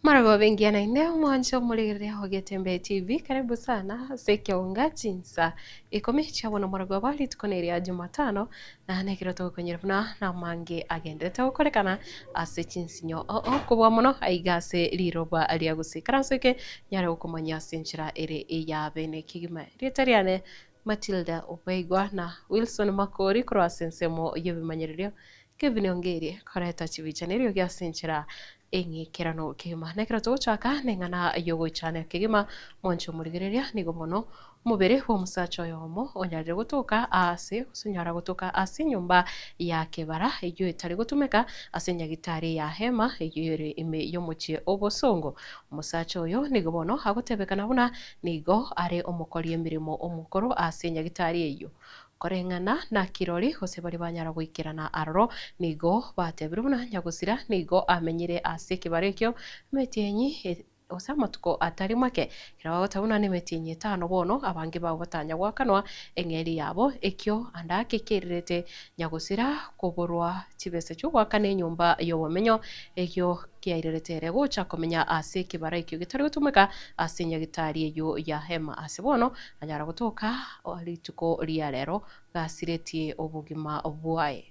Maragoba engiya naende omwanche omorigereria o Getembe TV, karibu sana ase ekeonga chinsa ikomi chia bono maragoba rituko neria Jumatano na nekero togokonyera buna namange agenderete gokorekana ase chinsinyo oo kobua mono aiga ase riroba ria Gusii. Ikaranso eke nyare gokomanyia ase enchera ere eyabene kegima. Erieta riane Matilda Obeigwa na Wilson Makori korwa ase ensemo y'ebimanyererio Kevin Ongeri koreta chibicha neriogi ase enchera eng'ikeranu kegima. Nekero togochaka neng'ana y'ogoichania kegima, mwanche omorigereria, nigo bono omobere bw'omosacha oyomo onyarire gotoka aase gose onyara gotoka ase enyomba ya kebara eyio etari gotumeka ase enyagitari ya Hema eyio ere ime y'omochie o Bosongo. Omosacha oyo nigo bono agotebekana buna nigo are omokori emeremo omokoro ase enyagitari eyio. Koreng'ana na kirori, gose baria banyara goikerana aroro, nigo batebire buna nyagosira nigo amenyire ase ekebaro ekio emetienyi gose amatuko atari make. Ekero bagoteba buna nemetienyi etano bono, abange babo batanya goakanwa eng'eria yabo, ekio ande ake kerirete nyagosira koborwa chibesa chi'ogoakana enyomba y'obomenyo, eyio kiairerete ere gocha komenya ase ekebara ekio getari gotumeka ase nyagitari eyio ya Hema. Ase bono anyara gotoka rituko ria rero gasiretie obogima bwaye.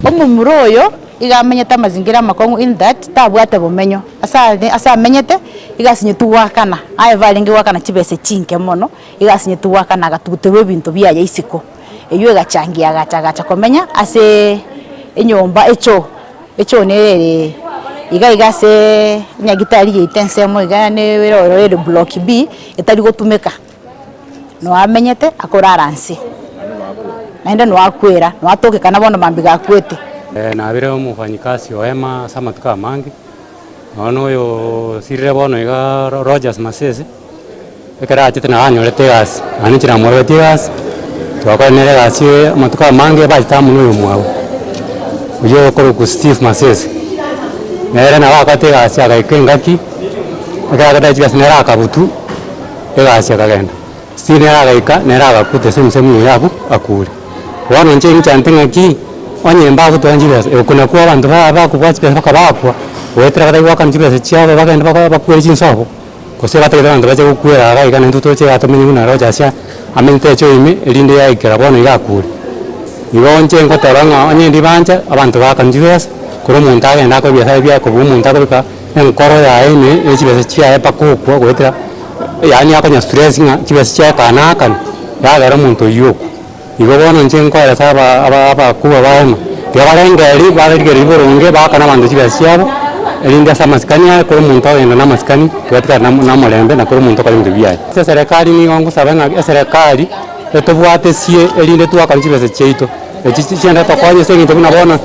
Omomura oyo iga amenyete amazingira amakong'u in that tabwate bomenyo, ase are ase amenyete iga asinyetwe goakana, aye barenge goakana chibesa chinke mono. Iga asinyetwe goakana agatuguterwa ebinto biaye isiko, eyio egachangia agacha agacha komenya ase enyomba echoo, echoo nere ere iga iga aseee enyagitari yaito ensemo iga yaani ere ororo ere block B, etari gotumeka, noo amenyete akorara nse, naende noo akwera, noo atokekana bono mambia gakwete. Nabire omofanyikazi o Hema ase amatuko amange, nonya na oyo osirire bono iga Rogers Masese. Ekero achete nabo anyorete egasi, naende inche namorobetie egasi, twakora nere egasi amatuko amange bachete amo na oyomwabo, oyio okorokwa Steve Masese. Nere nabo akorete egasi agaika engaki, ekero akorete chigasi nere akabutwa, egasi akagenda. Steve nere agaika, nere agakwa the same same oyo abwo akure. Bono inche inchanete ng'aki, onye mbagotwara chibesa, oko nakwo abanto ba bakobua chibesa mpaka bakwa, goetera batari goakana chibesa chiabo bagende baka bakwere chinsobo. Gose batagete abanto bache gokwera iga iga naintwe toche iga tomenye buna Rogers amenyete echoo ime erinde yaikera bono iga akure. Igo inche ngoteba ng'a onye ndibancha abanto baakanu chibesa, korwa omonto agende akore ebiasara biaye kobua omonto akobeka enkoro yaye ime ya chibesa chiaye mpaka okwa goetera yaani akonya stress ng'a chibesa chiaye ekana naakana, yagera omonto oywo okwa. Igo bono inche nkoeresa aba aba abakubwa baye ng'a tiga barengererie barigererie boronge baakane abanto chibesa chiabo, erinde ase amasikani aye kera omonto ogenda na amasikani, tiga na omorembe na kera omonto okore ebinto biaye. Ase eserekari nigo ngosaba ng'a eserekari etobwatesie erinde twakane chibesa chiaito, echi chiende tokonye ase eng'encho buna bono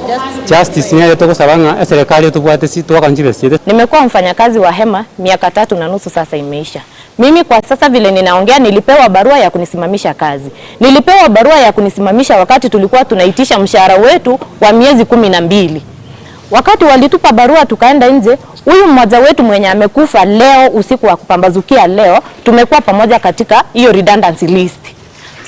justice nere togosaba ng'a eserekari etobwatesie twakane chibesa chiaito. Nimekuwa mfanyakazi wa Hema miaka tatu na nusu sasa imeisha. Mimi kwa sasa vile ninaongea nilipewa barua ya kunisimamisha kazi. Nilipewa barua ya kunisimamisha wakati tulikuwa tunaitisha mshahara wetu wa miezi 12. Wakati walitupa barua tukaenda nje, huyu mmoja wetu mwenye amekufa leo usiku wa kupambazukia leo, tumekuwa pamoja katika hiyo redundancy list.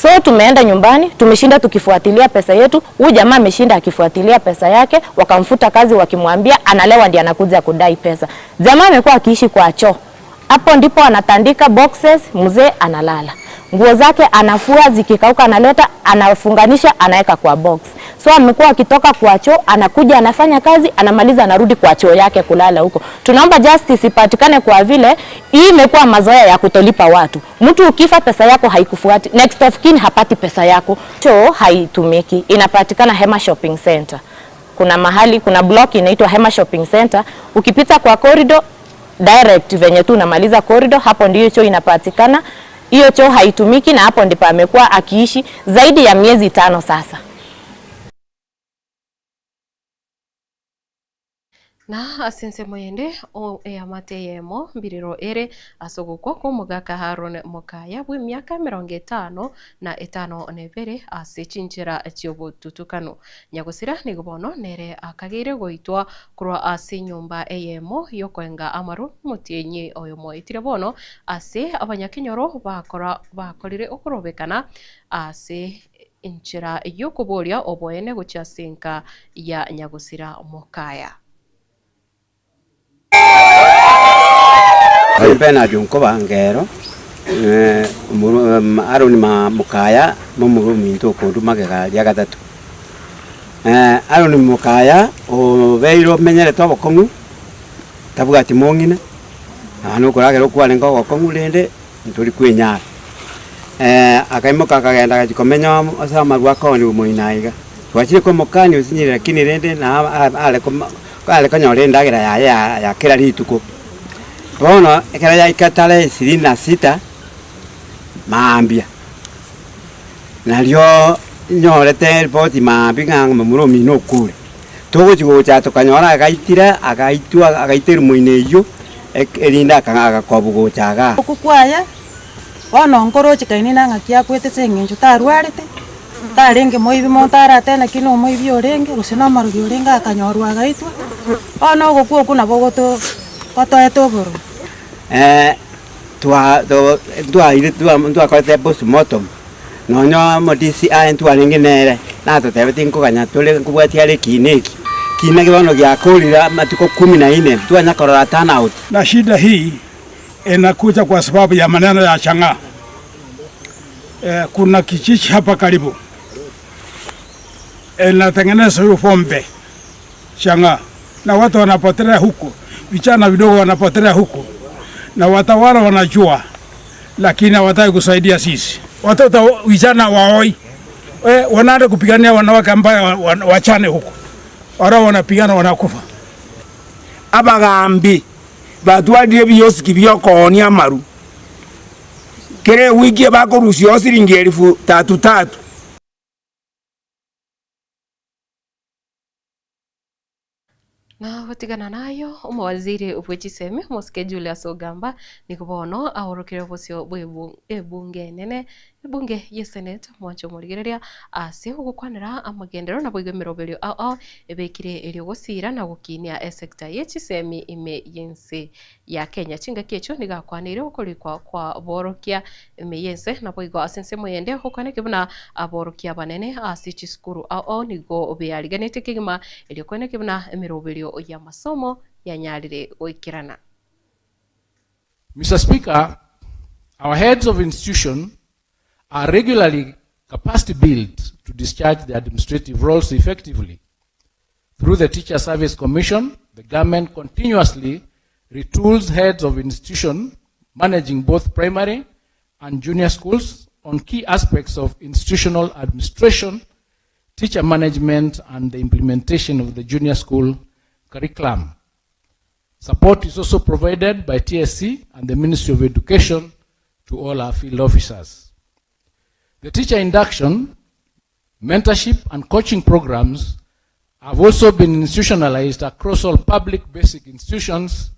So tumeenda nyumbani, tumeshinda tukifuatilia pesa yetu. Huyu jamaa ameshinda akifuatilia pesa yake, wakamfuta kazi wakimwambia analewa ndiye anakuja kudai pesa. Jamaa amekuwa akiishi kwa choo. Hapo ndipo anatandika boxes, mzee analala. Nguo zake anafua, zikikauka analeta, anafunganisha, anaweka kwa box. So amekuwa akitoka kwa choo, anakuja anafanya kazi, anamaliza anarudi kwa choo yake kulala huko. Tunaomba justice ipatikane kwa vile hii imekuwa mazoea ya kutolipa watu. Mtu ukifa pesa yako haikufuati. Next of kin hapati pesa yako. Choo haitumiki. Inapatikana Hema Shopping Center. Kuna mahali, kuna block inaitwa Hema Shopping Center. Ukipita kwa corridor direct venye tu unamaliza corridor, hapo ndio choo inapatikana. Hiyo choo haitumiki na hapo ndipo amekuwa akiishi zaidi ya miezi 5 sasa. Na ase ensemo ende o eamate eyemo mbirero ere ase ogokwa kw'omogaka Harun Mokaya bw'emiaka emerongo etano na etano na ebere ase chinchera chi'obotutukanu. Nyagosira nigo bono nere akageire goitwa korwa ase enyomba eyemo y'okoenga amaru omotienyi oyomo oetire bono ase abanyakenyoro bakora bakorire okorobekana ase. enchera y'okoboria oboene gochia ase enka ya nyagosira Mokaya. Bernard Nkoba Ngero, Aaron Mokaya momura ominto okondwa magega ria gatato. Aaron Mokaya obeire omenyerete obokong'u, tabwati mong'ina, nonya na okoragera okwarenge ogokong'u rende ntori kwenyara. Akaimoka akagenda agachia komenya ase amarwa akooniwa moino aiga. Twachire komokania osinyire lakini rende na are koma are konyora endagera yaye ya kera rituko. Bono ekero yaika tarehe ishirini na sita, mambia, nario nyorete ripoti mambia ng'a momura omino okure. Togochi gocha tokanyora agaitire agaitwa agaiterwa moino eywo, erinde agakobwa gocha igaa. Okwo kwaye, bono nkoroche kainina ng'aki akwete ase eng'encho tarwarete, tarenge moibi monto aratebe naki na omoibi orenge, gose na omorogi orenge akanyorwa agaitwa, bono ogokwa okwo nabo goto gotoete obororo. Twa to ntwaire twa ntwakorete postmortem, nonya omo DCI ntwarenge nere, natotebeti nkoganya tore nkobwatia are ekina eki, ekina eke bono giakorire amatuko kumi na inne, ntwanya korora turn out. Na shida hii inakuja kwa sababu ya maneno ya chang'aa. Kuna kijiji hapa karibu inatengeneza hiyo pombe chang'aa, na watu wanapotelea huko, vijana vidogo wanapotelea huko, na watawala wanajua, lakini hawataki kusaidia sisi. Watoto vijana waoi wanaenda kupigania wanawake ambayo wachane huko, wala wanapigana wanakufa. Abagaambi batwarire ebiosiki bi'okoonia amaru, kera ewiki ebakorusia oo siringi elifu tatu tatu. Na gotigana nayo, omowaziri bwe chisemi, omosike Julius Ogamba, nigo bono aorokire obosio bw'ebunge enene, ebunge y'esenate, omwancho omorigereria ase ogokwanera amagenderero naboigo emeroberio ao ao ebekire erio gosiira na gokinia esecta ye chisemi ime y'ense ya Kenya. Chingaki echio nigo akwaneire okorikwa kwa borokia ime y'ense naboigo ase ensemo eyende gokwaneke buna aborokia abanene ase chisukuru ao ao nigo beariganetie kegima erio kweneke buna emeroberio y'amasomo yanyarire goikerana. Mister Speaker, our heads of institution are regularly capacity built to discharge their administrative roles effectively. Through the Teacher Service Commission, the government continuously retools heads of institution managing both primary and junior schools on key aspects of institutional administration, teacher management, and the implementation of the junior school curriculum. Support is also provided by TSC and the Ministry of Education to all our field officers. The teacher induction, mentorship, and coaching programs have also been institutionalized across all public basic institutions,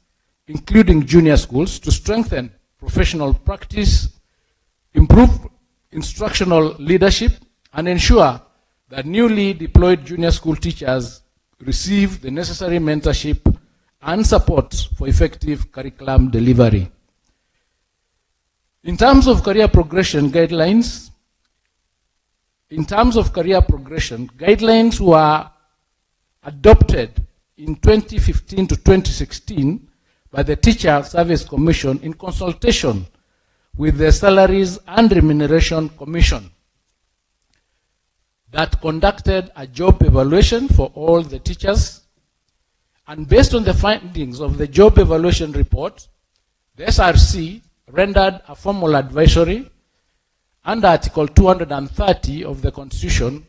including junior schools, to strengthen professional practice, improve instructional leadership, and ensure that newly deployed junior school teachers receive the necessary mentorship and support for effective curriculum delivery. In terms of career progression guidelines, in terms of career progression, guidelines were adopted in 2015 to 2016 by the Teacher Service Commission in consultation with the Salaries and Remuneration Commission that conducted a job evaluation for all the teachers. And based on the findings of the job evaluation report, the SRC rendered a formal advisory under Article 230 of the Constitution,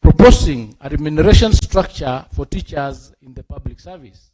proposing a remuneration structure for teachers in the public service.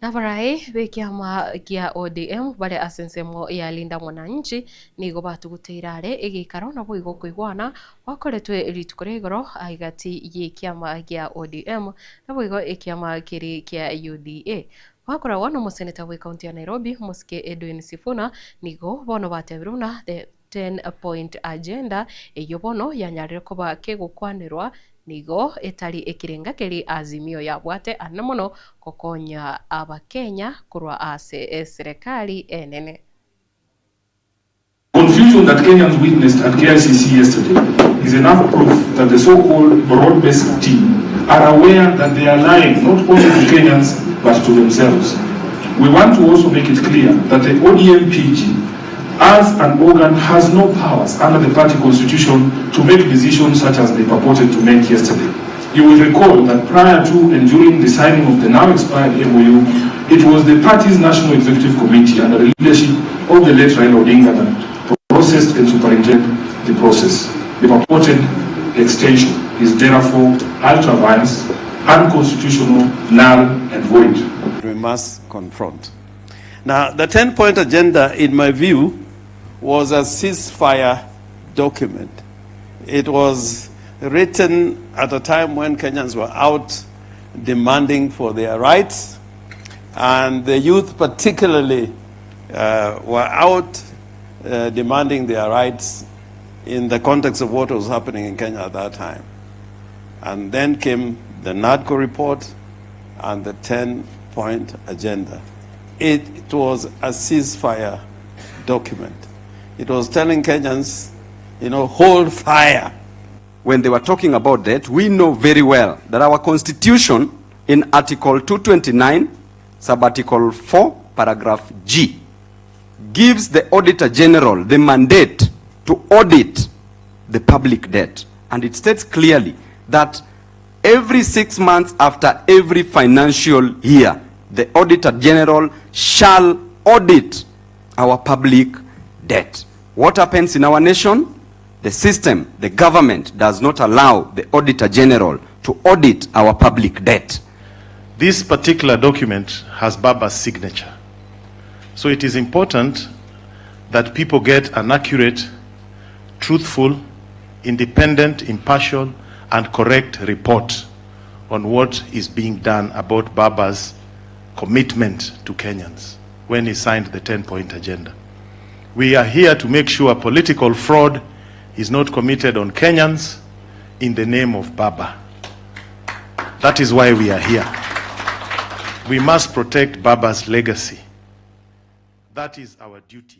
Nabarai b'ekiama gia ODM bare ase ensemo ya Linda Mwananchi nigo batuguteire are egeikaro naboigo okoigwana gwakoretwe rituko ria igoro aigati y'ekiama gia ODM naboigo ekiama kere kia UDA. Bakoragwa nomoseneta bw'ekaunti ya Nairobi omosike Edwin Sifuna nigo bono batebire buna the 10 point agenda eyio bono yanyarire koba kegokwanerwa nigo etari ekerenga keria Azimio yabwate anene mono gokonya Abakenya korwa ase eserekari enene. Confusion that Kenyans witnessed at KICC yesterday is enough proof that the so-called broad-based team are aware that they are lying not only to Kenyans but to themselves. We want to also make it clear that the ODM PG as an organ has no powers under the party constitution to make decisions such as they purported to make yesterday. You will recall that prior to and during the signing of the now expired MOU, it was the party's National Executive Committee under the leadership of the late Raila Odinga that processed and superintended the process. The purported extension is therefore ultra vires, unconstitutional, null and void. We must confront. Now, the 10 point agenda, in my view, was a ceasefire document. It was written at a time when Kenyans were out demanding for their rights, and the youth, particularly, were out demanding their rights in the context of what was happening in Kenya at that time. And then came the NADCO report and the 10 point agenda. It was a ceasefire document. It was telling Kenyans, you know, hold fire. When they were talking about that, we know very well that our constitution in Article 229, sub-article 4, paragraph G, gives the Auditor General the mandate to audit the public debt. And it states clearly that every 6 months after every financial year, the Auditor General shall audit our public debt. What happens in our nation? The system, the government does not allow the Auditor General to audit our public debt. This particular document has Baba's signature. So it is important that people get an accurate, truthful, independent, impartial, and correct report on what is being done about Baba's commitment to Kenyans when he signed the 10 point agenda. We are here to make sure political fraud is not committed on Kenyans in the name of Baba. That is why we are here. We must protect Baba's legacy. That is our duty.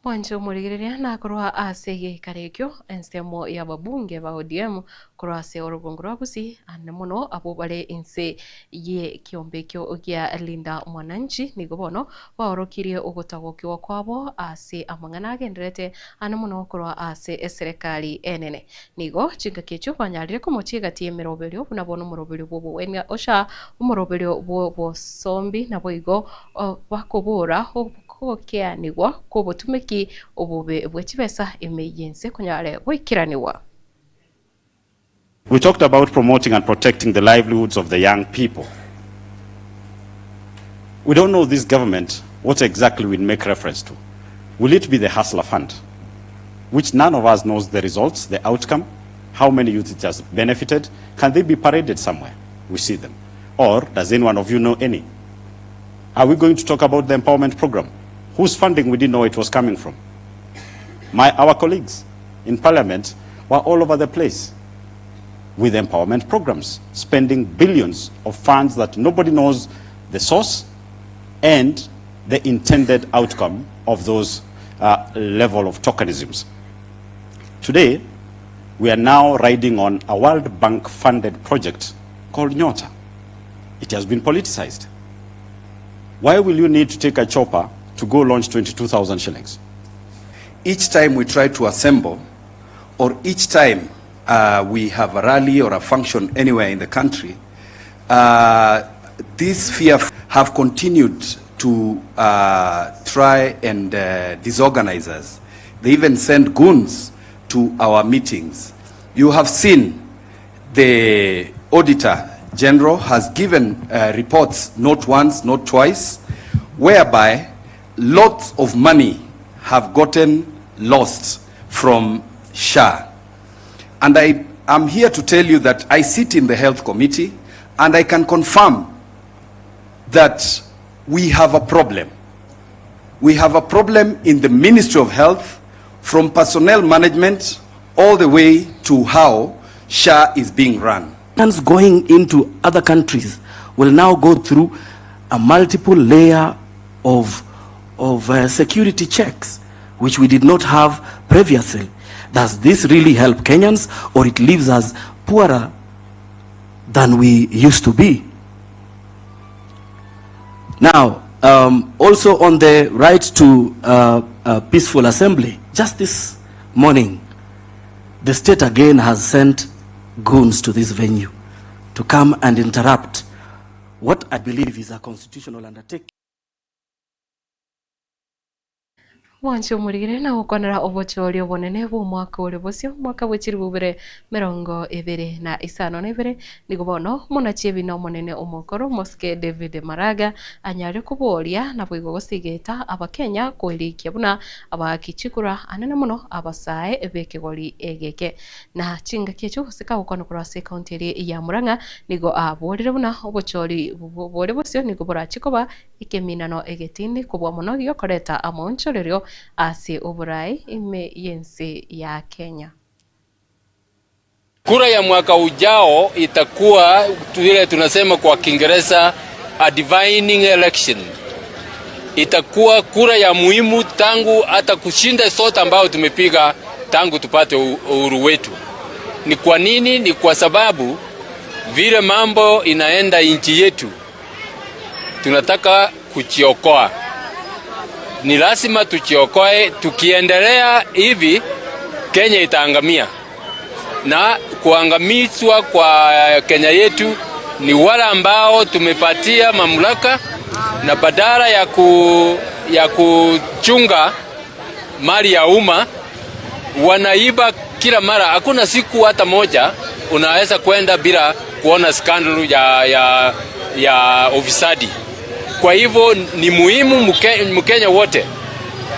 Mwanche omorigereria nakorwa ase egeikaro ekio ensemo y'ababunge ba ODM korwa ase orogongo rwa Gusii ande mono abwo bare inse y'ekiombe ekio gia Linda Mwananchi nigo bono baorokirie ogotagokigwa kwabo ase amang'ana agendererete ande mono korwa ase eserekari enene. Nigo chingaki echio banyarire komochia egati y'emeroberio buna bono omoroberio bw'obogwenia osha omoroberio bw'obosombi naboigo bakobora ogokeanigwa kw'obotumeki obobe bwe chibesa ime y'ense konyare goikeranigwa. We talked about promoting and protecting the livelihoods of the young people. We don't know this government what exactly we'll make reference to. Will it be the Hustler Fund, which none of us knows the results, the outcome, how many youth it has benefited? Can they be paraded somewhere? We see them. Or does any one of you know any? Are we going to talk about the empowerment program, whose funding we didn't know it was coming from? My, our colleagues in parliament were all over the place with empowerment programs, spending billions of funds that nobody knows the source and the intended outcome of those level of tokenisms. Today, we are now riding on a World Bank funded project called Nyota. It has been politicized. Why will you need to take a chopper to go launch 22,000 shillings? Each time we try to assemble, or each time we have a rally or a function anywhere in the country, this fear have continued to try and disorganize us. They even send goons to our meetings. You have seen the Auditor General has given reports not once, not twice, whereby lots of money have gotten lost from SHA. And I am here to tell you that I sit in the health committee and I can confirm that we have a problem. We have a problem in the Ministry of Health from personnel management all the way to how SHA is being run. Going into other countries will now go through a multiple layer of of uh, security checks, which we did not have previously. Does this really help Kenyans or it leaves us poorer than we used to be? Now, um, also on the right to uh, uh, peaceful assembly, just this morning, the state again has sent goons to this venue to come and interrupt what I believe is a constitutional undertaking. Mwanche omorigere na gokwanera obochori obonene bw'omwaka ore bosio, omwaka bwe chilifu ibere merongo ebere na isano na ibere, nigo bono omonachi ebina omonene omokoro Omosike David Maraga anyare koboria naboigo gosigeta Abakenya koerikia buna abaaki chikura anene mono abasae b'ekegori egeke. Na chingaki echio gose kagokwana korwa ase ekaunti eria ya Murang'a nigo aborire buna obochori bore bosio nigo borache koba Ekeminano egetindi kobua mono giokoreta amaonchorerio ase oboraai ime y'ense ya Kenya. Kura ya mwaka ujao itakuwa vile tunasema kwa Kiingereza a divining election. Itakuwa kura ya muhimu tangu hata kushinda sote ambao tumepiga tangu tupate uhuru wetu. Ni kwa nini? Ni kwa sababu vile mambo inaenda nchi yetu tunataka kujiokoa, ni lazima tujiokoe. Tukiendelea hivi Kenya itaangamia, na kuangamizwa kwa Kenya yetu ni wale ambao tumepatia mamlaka, na badala ya, ku, ya kuchunga mali ya umma wanaiba kila mara. Hakuna siku hata moja unaweza kwenda bila kuona skandal ya, ya, ya ufisadi. Kwa hivyo ni muhimu Mkenya wote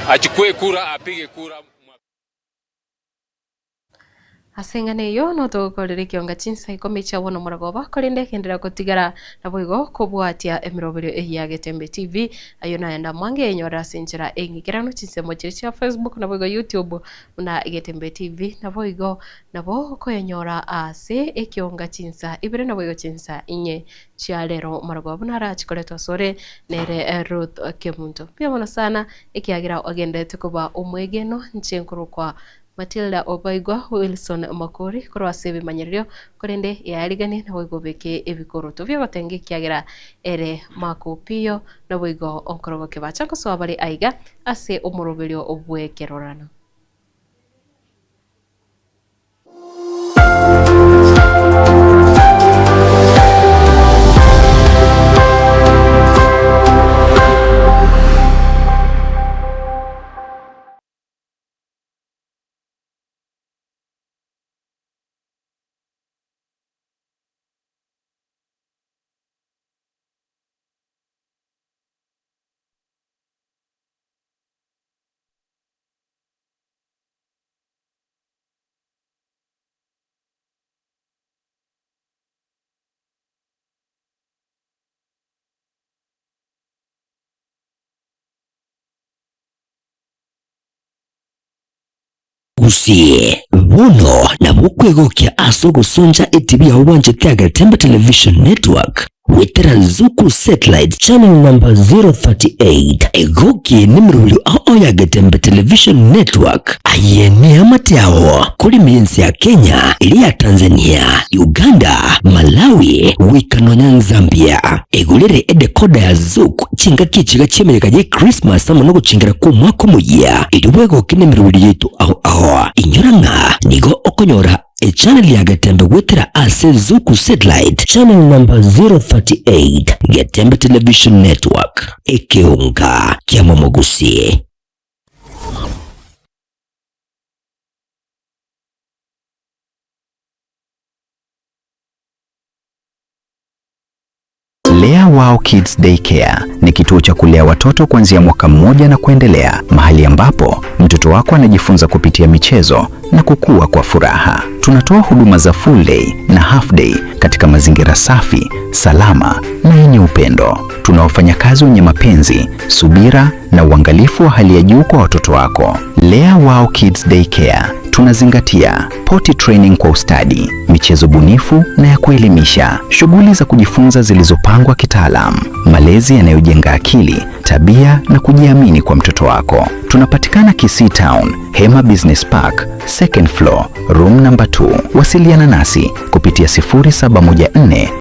achukue kura, apige kura. Ase eng'ana eyio notogokorera ekionga chinsa ikomi chia bono morogoba, korende genderera gotigara naboigo kobwatia emeroberio eye ya Getembe TV. Ayio naye ndamwange enyore ase enchera eng'ikeranu chinsemo chiria chia Facebook naboigo YouTube buna Getembe TV naboigo nabo okoyenyora ase ekionga chinsa ibere naboigo chinsa inye chia rero morogoba buna arachikoretwe asore nere Ruth Kemunto. Mbuya mono sana ekiagera ogendererete koba omwegenwa inche nkorokwa Matilda Obaigwa, Wilson Makori korwa ase ebimanyererio, korende yaariganie naboigo obeke ebikoroto bi'ogotenga ekiagera ere Makopiyo naboigo onkorogoke bacha ngosoa bare aiga ase omoroberio bw'ekerorano. Gusii, bono nabo okwegokia ase ogosoncha etibi yao bwanchete ya Getembe Television Network goetera Zuku Satellite channel number 038. Egoki nemeroberio ao ya Getembe Television Network. Aye neamate ao korime ense ya Kenya, eria ya Tanzania, Uganda, Malawi, goika nonya Zambia. Egorere edecoder ya Zuku chingaki echiga chi'emereka ye Christmas amo nogochengera kw'omwaka omoyia, erio bwegoke nemeroberio yaito ao ao. Inyora ng'a nigo okonyora echannel ya Getembe goetera ase Zuku Satellite channel number 038, Getembe Television Network, ekeonga kiamomogusi. Lea Wow Kids Daycare ni kituo cha kulea watoto kuanzia mwaka mmoja na kuendelea, mahali ambapo mtoto wako anajifunza kupitia michezo na kukua kwa furaha. Tunatoa huduma za full day na half day katika mazingira safi, salama na yenye upendo. Tuna wafanyakazi wenye mapenzi, subira na uangalifu wa hali ya juu kwa watoto wako. Lea Wow Kids Daycare. Tunazingatia potty training kwa ustadi, michezo bunifu na ya kuelimisha, shughuli za kujifunza zilizopangwa kitaalam, malezi yanayojenga akili, tabia na kujiamini kwa mtoto wako. Tunapatikana Kisii Town, Hema Business Park, second floor, room number 2. Wasiliana nasi kupitia 0714.